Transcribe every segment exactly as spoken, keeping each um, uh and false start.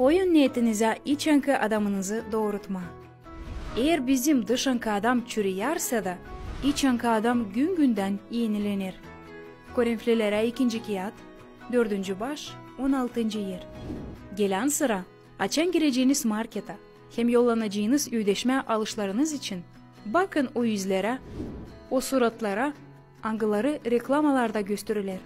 Koyun neetinizä içänkı adamınızı doorutmaa. Eer bizim dışankı adam çürüyärsä dä, içänkı adam gün-gündän enilener. Korinflilerä ikinci kiyat, dördüncü baş, on altıncı er. Gelän sıra, açan gireceniz marketa hem yollanaceniz üüdeşmä alışlarınız için, bakın o üzlerä, o suratlara, angıları reklamalarda gösteriler.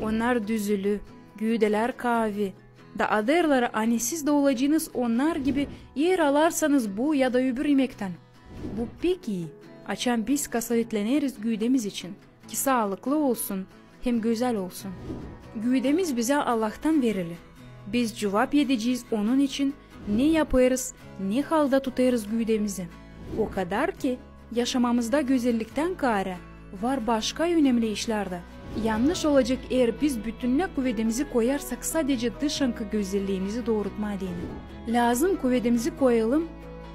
Onnar düzülü, güüdelär kaavi, da adêêrlar, ani siz dä olacenız onnar gibi, eer alarsanız bu ya da öbür imektän. Bu pek ii, açan biz kasavetleneriz güüdemiz için, ki saalıklı olsun hem gözäl olsun. Güüdemiz bizä Allahtan verili. Biz cuvap edecez onun için, ne yapêrız, ne halda tutêrız güüdemizi. O kadar ki, yaşamamızda gözelliktän kaarä var başka önemli işlär dä. Yannış olacek, eer biz bütünnä kuvedemizi koyarsak sadece dışankı gözelliimizi doorutmaa deyni. Lääzım kuvedemizi koyalım,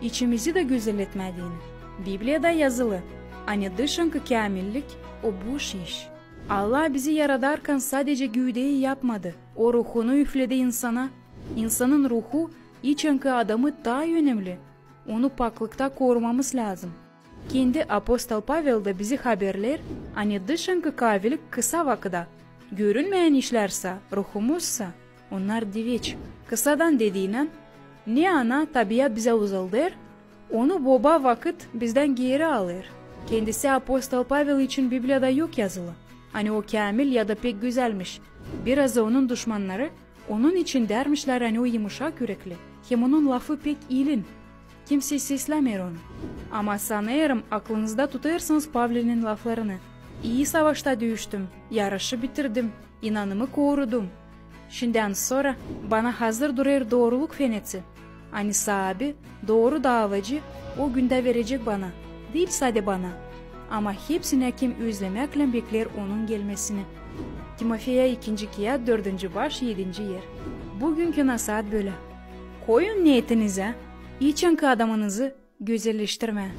içimizi dä gözelletmää deyni. Bibliyada yazılı, ani dışankı käämillik, o boş iş. Allah bizi yaradarkan sadece güüdeyi yapmadı, O Ruhunu üfledi insana. İnsanın ruhu içänkı adamı taa önemli. Onu paklıkta korumamız lääzım. Kendi apostol Pavel dä bizi haberleer, ani dışankı kaavilik kısa vakıda, görünmeyän işlärsä, ruhumuzsa, onnar diveç. Kısadan dediynän, ne ana tabiat bizä uzaldêr, onu boba vakıt bizdän geeri alêr. Kendisi apostol Pavel için Bibliyada yok yazılı, ani o käämil ya da pek gözälmiş. Birazı onun duşmannarı onun için därmişlär, ani o yımışak ürekli, hem onun lafı pek ilin. Kimsey seslämeer onu. Ama sanêrım, aklınızda tutêrsınız Pavlinin laflarını: İi savaşta düüştüm, yarışı bitirdim, inanımı korudum. Şindän sora bana hazır durêr dooruluk fenetsi, ani Saabi, dooru daavacı, o gündä verecek bana, diil sade bana, ama hepsinä, kim özlemäklän bekleer onun gelmesini. Timofeya ikinci kiyat, dördüncü baş, edinci er. Bugünkü nasaat bölä. Koyun neetinizä içänkı adamınızı gözelleştirmää.